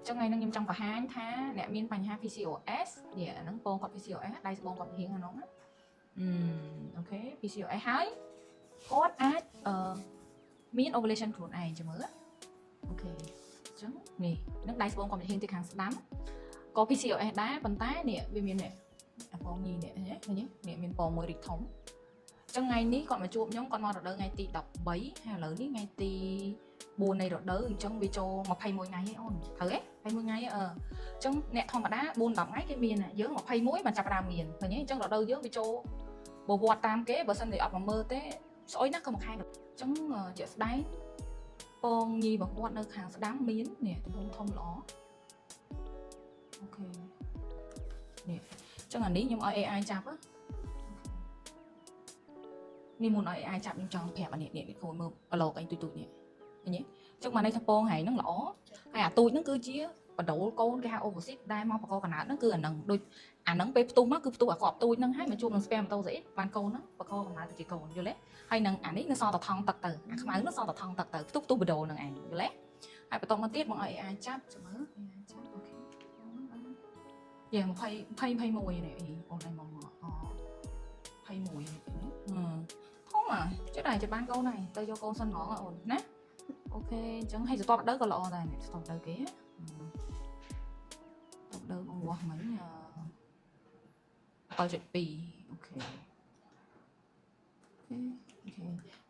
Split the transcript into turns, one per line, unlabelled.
ចឹងថ្ងៃនេះខ្ញុំចង់បង្ហាញថាអ្នកមានបញ្ហា PCOS នេះអាហ្នឹងពងគាត់ PCOS ដៃស្បូងគាត់រៀងអានោះណាOK PCOS ហើយគាត់អាចអឺមាន ovulation ខ្លួនឯងចាំមើល OK អញ្ចឹងនេះនឹងដៃស្បូងគាត់រៀងទៅខាងស្ដាំក៏ PCOS ដែរប៉ុន្តែនេះវាមាននេះអាពងញីនេះឃើញទេឃើញទេនេះមានពងមួយរីកធំអញ្ចឹងថ្ងៃនេះគាត់មកជួបខ្ញុំគាត់មករដូវថ្ងៃទី13ហើយឥឡូវនេះថ្ងៃទី4នៃរដូវអញ្ចឹងវាចូល21ថ្ងៃហើយអូនត្រូវទេ21ថ្ងៃអឺអញ្ចឹងអ្នកធម្មតា4 10ថ្ងៃគេមានយើង21បានចាប់ផ្ដើមមានឃើញទេអញ្ចឹងរដូវយើងវាចូលបវត្តតាមគេបើសិនជាអត់មកមើលទេស្អុយណាស់ក៏មួយខែអញ្ចឹងជាក់ស្ដែងពងញីរបស់គាត់នៅខាងស្ដាំមាននេះទំហំធំល្អ OK នេះអញ្ចឹងអានេះខ្ញុំឲ្យ AI ចាប់ណានេះមុនឲ្យ AI ចាប់ខ្ញុំចង់ប្រាប់អានេះនេះគួរមើលប្រឡូកអីទូចទូចនេះឃើញទេអញ្ចឹងបានន័យថាពងហែងហ្នឹងល្អហើយអាទូចហ្នឹងគឺជាបដូលកូនគេហៅ oocyte ដែលមកបកកណើតហ្នឹងគឺអាហ្នឹងដូចអាហ្នឹងពេលផ្ទុះមកគឺផ្ទុះអាគ្រាប់ទូចហ្នឹងហើយមកជួបនឹង spermatozoid បានកូនហ្នឹងបកកកំណើតទៅជាកូនយល់ទេហើយនឹងអានេះនៅសល់តែថង់ទឹកទៅអាខ្មៅនោះសល់តែថង់ទឹកទៅផ្ទុះផ្ទុះបដូលហ្នឹងឯងយល់ទេហើយបន្តមកទៀតមកឲ្យ AI ចាប់ចាំមើល AI ចាប់ OK យ៉ា20 20 21នេះអីអូនឯងមកអ21នេះធំអាជិះដែរជិះបានកូនហើយទៅយកកូនសិនហ្មងអូនណា OK អញ្ចឹងហើយស្ទាប់ដៅក៏ល្អដែរនេះស្ទាប់ដៅគេស្ទាប់ដៅបងវាស់មិញ7.2 OK OK OK